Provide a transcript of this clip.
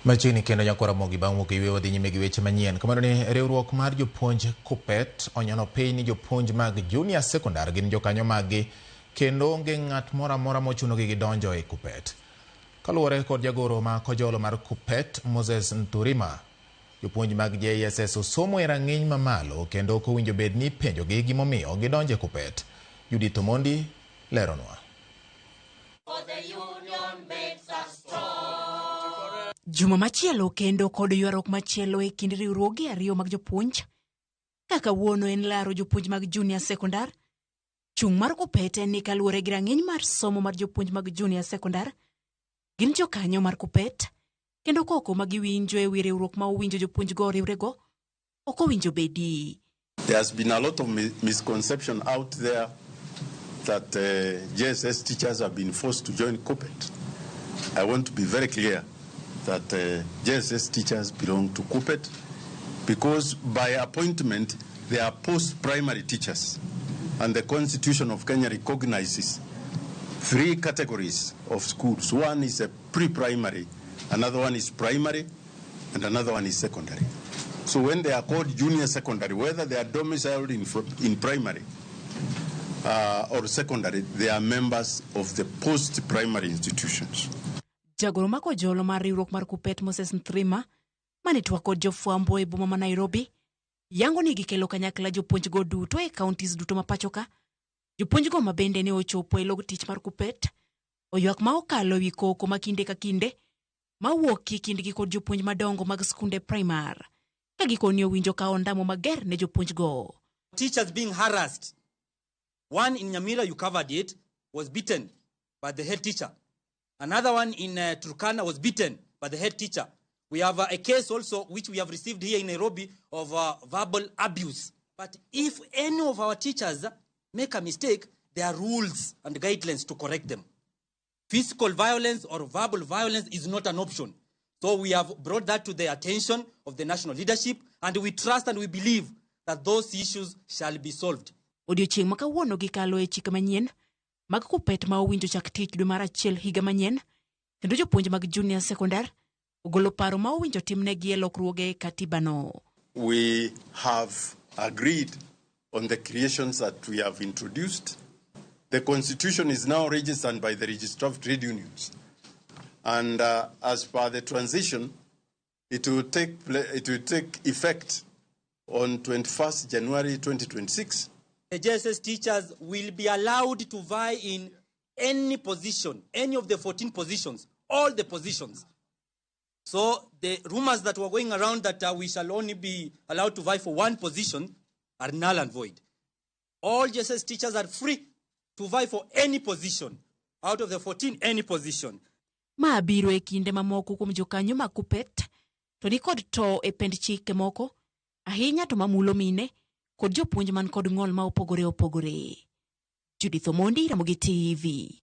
Machiegni kendo nyakwara Ramogi bang' wuok e yweyo wadhi nyime gi weche manyien. Kamano ni riwruok mar jopuonj KUPPET onyono piny ni jopuonj mag junior secondary gin jokanyo maggi kendo onge ng'at moro amora mochunogi gi donjo e KUPPET. Kaluwore kod jagoro ma kojolo mar KUPPET Moses Nturima, jopuonj mag JSS osomo e rang'iny mamalo kendo ok owinjo bed ni ipenjogi gimomiyo gidonjo e KUPPET. Judith Omondi leronwa. Juma machielo kendo kod ywaruok machielo e kind riwruoge ariyo mag jopuonj. Kaka kawuono en laro jopuonj mag junior secondar. Chung' mar KUPPET en ni kaluwore gi rang'iny mar somo mar jopuonj mag junior secondar, gin jokanyo mar KUPPET kendo koko ma giwinjo e wi riwruok ma owinjo jopuonjgo oriwrego ok owinjo bedi. There has been a lot of misconception out there that JSS teachers have been forced to join KUPPET. I want to be very clear that JSS teachers belong to KUPPET because by appointment they are post-primary teachers, and the Constitution of Kenya recognizes three categories of schools. One is a pre-primary, another one is primary, and another one is secondary. So when they are called junior secondary, whether they are domiciled in primary or secondary, they are members of the post-primary institutions. Jagoro ma kojolo mar riwruok mar KUPPET Moses Ntrima mane twak kod jofwambo e boma ma Nairobi yango ni gikelo kanyakla jopuonjgo duto e counties duto ma pacho ka. Jopuonjgo ma bende ne ochopo e log tich mar KUPPET oywak ma okalo ewi koko ma kinde ka kinde mawuok e kindgi kod jopuonj madongo mag skunde primar ka gikoni owinjo ka ondamo mager ne jopuonjgo. Teachers being harassed. One in Nyamira, you covered it, was beaten by the head teacher. Another one in Turkana was beaten by the head teacher. We have a case also which we have received here in Nairobi of verbal abuse. But if any of our teachers make a mistake, there are rules and guidelines to correct them. Physical violence or verbal violence is not an option. So we have brought that to the attention of the national leadership, and we trust and we believe that those issues shall be solved. Odiochieng' ma kawuono gikalo e chike manyien mag KUPPET ma owinjo chak tich dwe mar achiel higa manyien kendo jopuonj mag junior secondar ogolo paro ma owinjo timnegi e lokruoge e katiba no. We have agreed on the creations that we have introduced. The constitution is now registered by the Registrar of Trade Unions. And as per the transition, it will take effect on 21st January 2026. The JSS teachers will be allowed to vie in any position, any of the 14 positions, all the positions. So the rumors that were going around that we shall only be allowed to vie for one position are null and void. All JSS teachers are free to vie for any position. Out of the 14, any position. Ma biro e kinde mamoko kuom jokanyo mag KUPPET to nikod to e pend chike moko ahinya to mamulo mine kod jopuonj man kod ng'ol ma opogore opogore. Judith Omondi, Ramogi TV.